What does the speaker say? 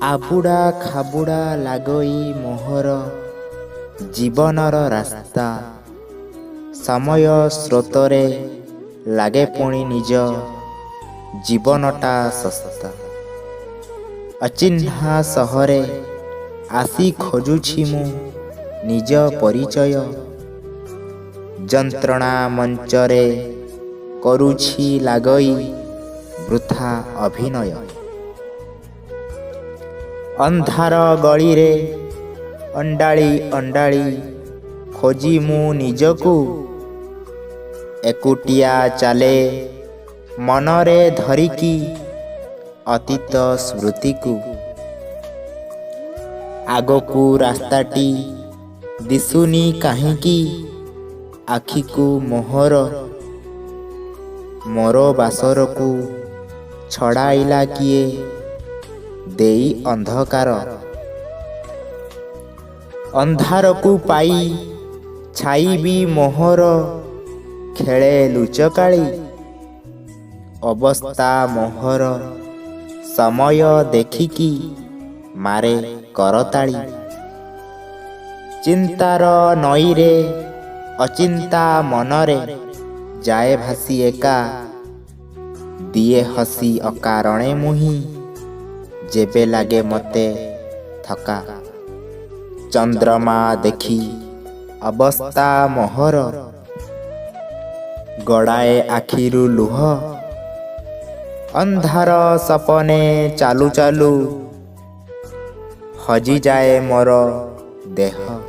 ଆବୁଡ଼ା ଖାବୁଡ଼ା ଲାଗଇ ମୋହର ଜୀବନର ରାସ୍ତା। ସମୟ ସ୍ରୋତରେ ଲାଗେ ପୁଣି ନିଜ ଜୀବନଟା ଶସ୍ତା। ଅଚିହ୍ନା ସହରେ ଆସି ଖୋଜୁଛି ମୁଁ ନିଜ ପରିଚୟ। ଯନ୍ତ୍ରଣା ମଞ୍ଚରେ କରୁଛି ଲାଗଇ ବୃଥା ଅଭିନୟ। ଅନ୍ଧାର ଗଳିରେ ଅଣ୍ଡାଳି ଅଣ୍ଡାଳି ଖୋଜି ମୁଁ ନିଜକୁ। ଏକୁଟିଆ ଚାଲେ ମନରେ ଧରିକି ଅତୀତ ସ୍ମୃତିକୁ। ଆଗକୁ ରାସ୍ତାଟି ଦିଶୁନି କାହିଁକି ଆଖିକୁ ମୋହର। ମୋର ବାସରକୁ ଛଡ଼ାଇଲା କିଏ ଦେଇ ଅନ୍ଧକାର। ଅନ୍ଧାରକୁ ପାଇ ଛାଇ ବି ମୋହର ଖେଳେ ଲୁଚକାଳି। ଅବସ୍ଥା ମୋହର ସମୟ ଦେଖିକି ମାରେ କରତାଳି। ଚିନ୍ତାର ନଈରେ ଅଚିନ୍ତା ମନରେ ଯାଏ ଭାସି ଏକା। ଦିଏ ହସି ଅକାରଣେ ମୁହିଁ ଯେବେ ଲାଗେ ମତେ ଥକା। ଚନ୍ଦ୍ରମା ଦେଖି ଅବସ୍ଥା ମୋହର ଗଡ଼ାଏ ଆଖିରୁ ଲୁହ। ଅନ୍ଧାର ସପନେ ଚାଲୁ ଚାଲୁ ହଜିଯାଏ ମୋର ଦେହ।